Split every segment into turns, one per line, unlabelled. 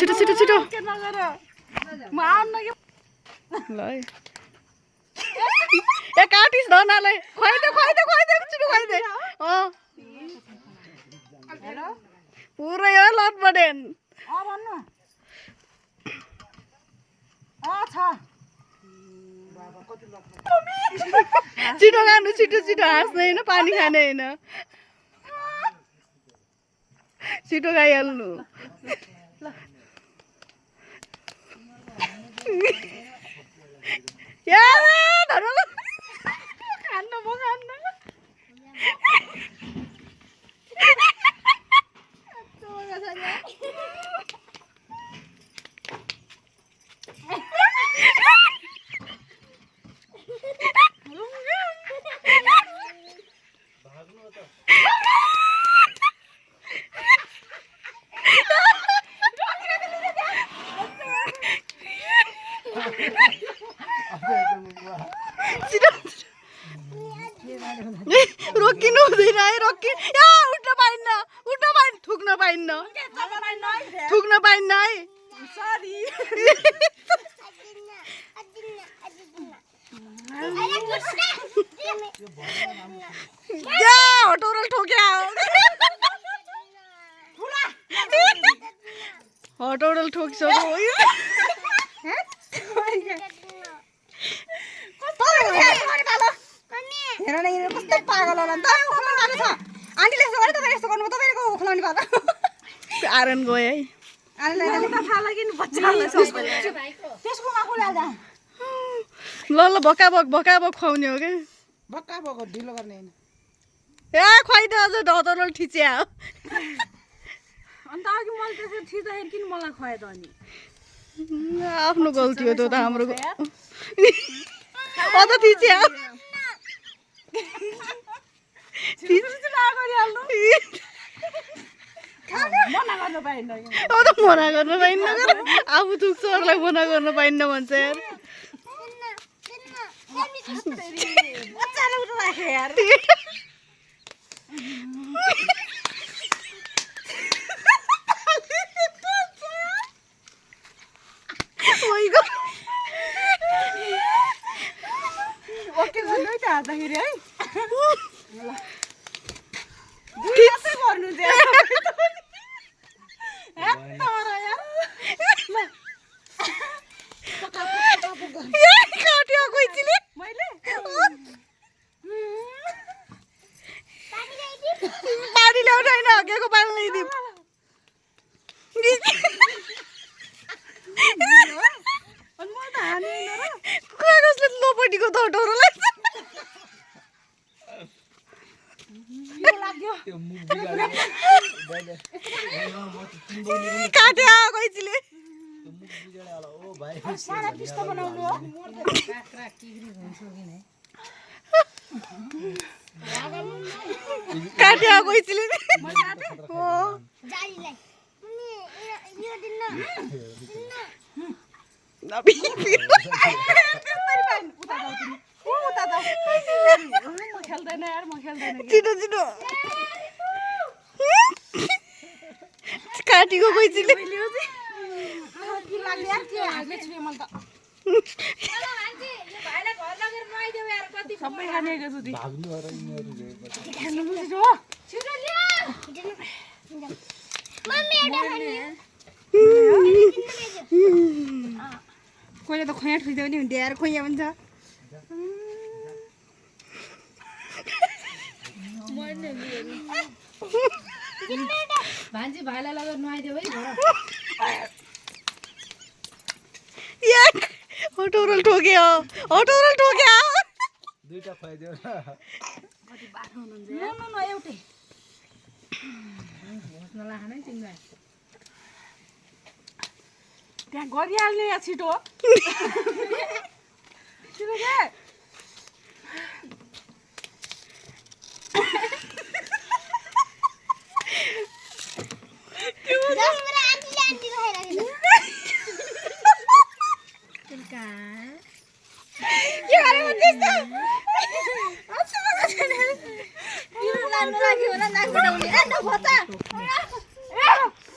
छिटो छिटो छिटो
म आउन के
ल ए काटिस धनाले खुवाइदे छिटो खुवाइदे
हेलो
पुरै हो लटपटेन
भन्नु छ
छिटो खानु छिटो छिटो हाँस्ने होइन पानी खाने होइन छिटो खाइहाल्नु खान्न म खान्न रोकिनु हुँदैन है रोकि उठ्न पाइन्न थुक्न पाइन्न है
सरी
हटौरल ठोक्या हटौरल ठोकिसक्यो
हेर न यिनीहरू कस्तो पागल होला नि त उख्लाउनु भएको छ आन्टीले यस्तो गरे तपाईँ यस्तो गर्नु तपाईँको उख्लाउने भएको
आरन गयो है
त्यसको माकुले हाल्दा
ल भकाभक खुवाउने हो क्या
भक्का भएको ढिलो गर्ने होइन
ए खुवाइदे अझ हटौरल ठिच्या
अन्त अघि मैले त्यसरी थिच्दाखेरि किन मलाई खुवायो त अनि
आफ्नो गल्ती हो त्यो त हाम्रो अझ थिच्या
मना गर्नु पाइन्न
मना गर्न पाइन्न आफू थुक्छ अरूलाई मना गर्न पाइन्न भन्छ यार
ओके भन्नु त हाल्दाखेरि है गर्नु
पानी ल्याउनु होइन हगेको पानी ल्याइदिउँ कसले लोपटीको त हटौरलाई काट्या कैचीले काट्या कैचीले छिटो छिटो काटीको कैचीले
सबै खाने कोहीले त खोया ठुल्छ पनि हुन्थ्यो यार खोया भन्छ
भान्जी भाइलाई लगेर नुहाइदियो है
हटौरल ठोक्यो
दुईटा खुवाइदियो न
कति बाठो हुनुहुन्छ
न एउटै
नला खानै तिमीलाई
त्यहाँ गरिहाल्ने या छिटो छिटो के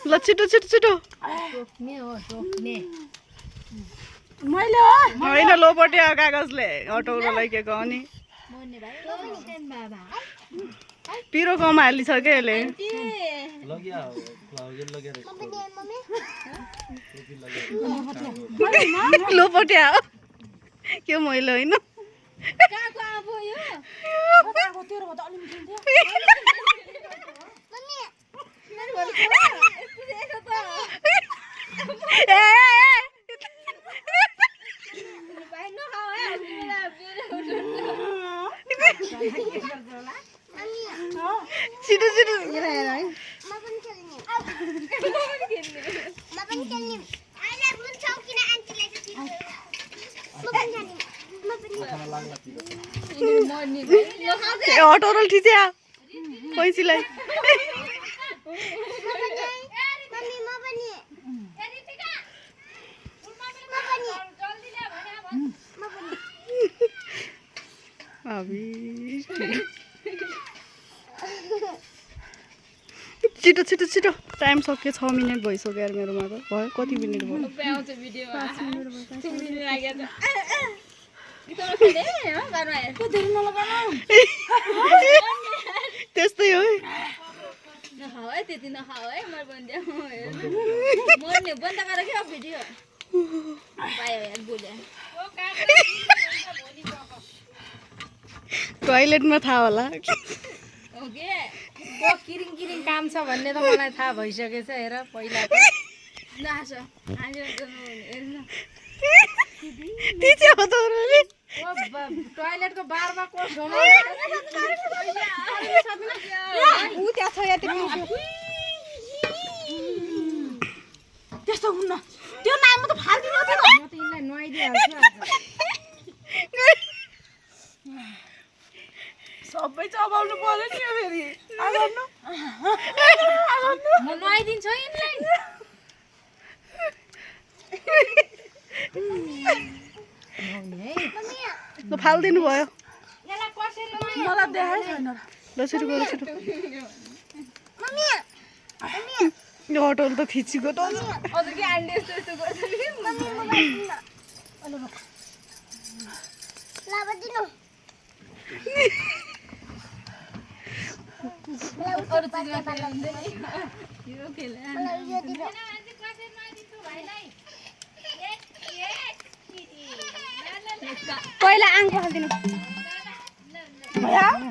ल छिटो छिटो छिटो छिटो
टोक्ने हो टोक्ने
मैले हो
होइन लोपटे कागजले अटोलाई के अनि
मर्ने भाइ टोक्ने बाबा
पिरो कम हालिसक्यो यसले लोपटे हो के मैले होइन
कहाँको आफो यो
तेरो त अलि मिठो
ए छिटो छिटो ए अटोरल ठिच्या पैसीलाई छिटो छिटो छिटो टाइम सक्यो 6 मिनट भइसक्यो यार मेरोमा त भयो कति मिनट भयो त्यस्तै हो
त्यति नखाऊ है मर्ने बन्द गर क्या भिडियो
टोइलेटमा थाहा होला
किरिङ किरिङ काम छ भन्ने त मलाई थाहा भइसकेछ हेर पहिला टोइलेटको बारमा कोस
ऊ त्यहाँ छ या त्यस्तो हुन्न त्यो नाम त फाल्दिनु
म त यिनलाई नुहाइदिइहाल्छु
सबै चबाउनु पर्यो नि फेरि
म नुहाइदिन्छु यिनलाई
फालिदिनु भयो
यसलाई कसरी
मलाई देखाइ छैन
ल छिटो गर छिटो यो अटोले त थिचीको त
हजुर के आन्टी यस्तो यस्तो गर्छ अरू चिजमा यो खेल
पहिला आङ पखाल्दिनु